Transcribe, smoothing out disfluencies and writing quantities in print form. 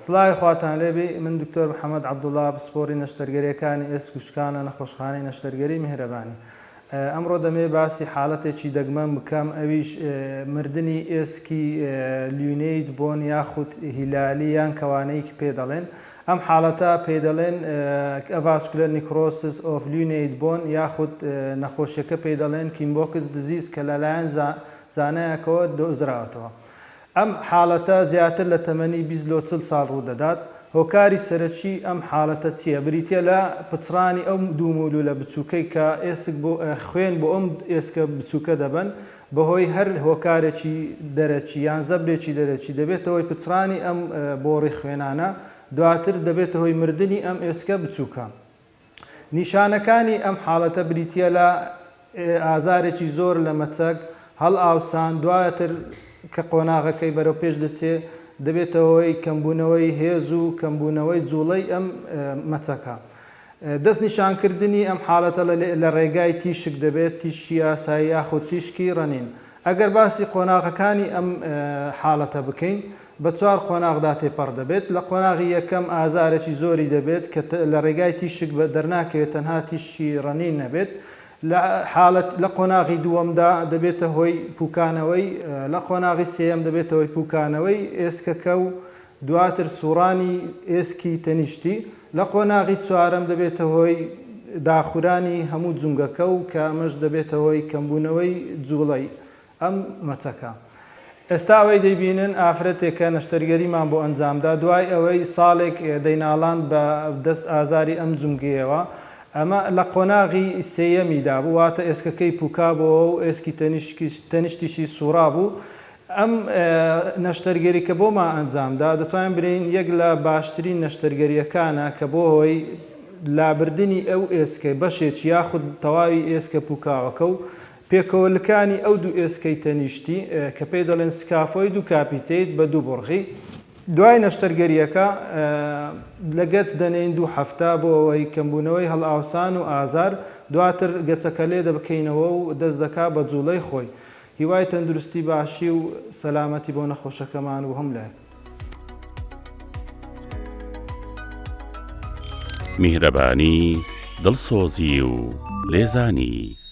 سڵاوی خواتان لێبی من دکتۆر محمد عەبدوڵا پسپۆڕی نەشتەرگەریەکانی ئێسک و شکان لە نەخۆشخانەی نەشتەرگەری میهرەبانی ئەمڕۆ دەمەوێ باسی حاڵەتێکی دەگمەن بکەم ئەویش مردنی ئێسکی lunate bone یاخود هیلالی یان کەوانەیی پێ دەڵێن ئەم حاڵەتە پێی دەڵێن avascular necrosis of lunate bone یاخود نەخۆشیەکە پێی دەڵێن Kienböck's disease کە لەلایەن زانایەکەوە دۆزراوەتەوە. ئەم حاڵەتە زیاتر لە تەمەنی 20 لۆ 40 ساڵ ڕوودەدات. هۆکاری سەرەکی ئەم حاڵەتە چییە؟ بریتییە لە پچڕانی ئەو دوو موولوولە بچووکەی کە ئێسک بۆ خوێن بۆ ئەم ئێسکە بچووکە دەبەن، بەهۆی هەر هۆکارێکی دەرەکی یان زەبرێکی دەرەکی دەبێتە هۆی پچڕانی ئەم بۆڕی خوێنانە، دواتر دەبێتە هۆی مردنی ئەم ئێسکە بچووکە. نیشانەکانی ئەم حاڵەتە بریتییە لە ئازارێکی زۆر لە مەچەک، هەڵئاوسان، دواتر کە قۆناغەکەی بەرەو پێش دەچێ دەبێتە هۆی کەمبوونەوەی هێز و کەمبوونەوەی جوڵەی ئەم مەچەکە. دەستنیشانکردنی ئەم حاڵەتە لە ڕێگای تیشک دەبێت، تیشکی ئاسایی یاخود تیشکی ڕەنین. ئەگەر باسی قۆناغەکانی ئەم حاڵەتە بکەین، بە چوار قۆناغدا تێپەڕ دەبێت، لە قۆناغی یەکەم ئازارێکی زۆری دەبێت کە لە ڕێگای تیشک دەرناکەوێت تەنها تیشکی ڕەنین نەبێت، لە حاڵەت لە قۆناغی دووەمدا دەبێتە هۆی پوکانەوەی، لە قۆناغی سێیەم دەبێتە هۆی پوکانەوەی ئێسکەکە و دواتر سوڕانی ئێسکی تەنیشتی، لە قۆناغی چوارەم دەبێتە هۆی داخورانی هەموو جومگەکە و کە ئەمەش دەبێتە هۆی کەمبوونەوەی جوڵەی ئەم مەچەکە. ئێستا ئەوەی دەیبینن ئافرەتێکە نەشتەرگەریمان بۆ ئەنجامدا دوای ئەوەی ساڵێک دەیناڵاند بە دەست ئازاری ئەم جومگەیەوە، ئەمە لە قۆناغی سێیەمیدا بوو واتە ئێسکەکەی پوکابۆوە و ئێسکی تەنیشتیشی سوڕابوو، ئەم نەشتەرگەری کە بۆمان ئەنجامدا دەتوانین بلێین یەک لە باشترین نەشتەرگەریەکانە کە بۆ هۆی لابردنی ئەو ئێسکە بەشێکی یاخود تەواوی ئێسکە پوکاوەکە و پێکەوە لکانی ئەو دوو ئێسکەی تەنیشتی کە پێی دەڵێن scaphoid و capitate بە دوو بڕغی دوای نەشتەرگەریەکە لە گەچ دەنێین دوو هەفتە بۆ ئەوەی کەمبوونەوەی هەڵئاوسان و ئازار دواتر گەچەکە لێ دەبکەینەوە و دەست دەکا بە جوڵەی خۆی هیوای تەندروستی باشی و سەلامەتی بۆ نەخۆشەکەمان و هەموو لایەک. میهرەبانی، دڵسۆزی و لێزانی.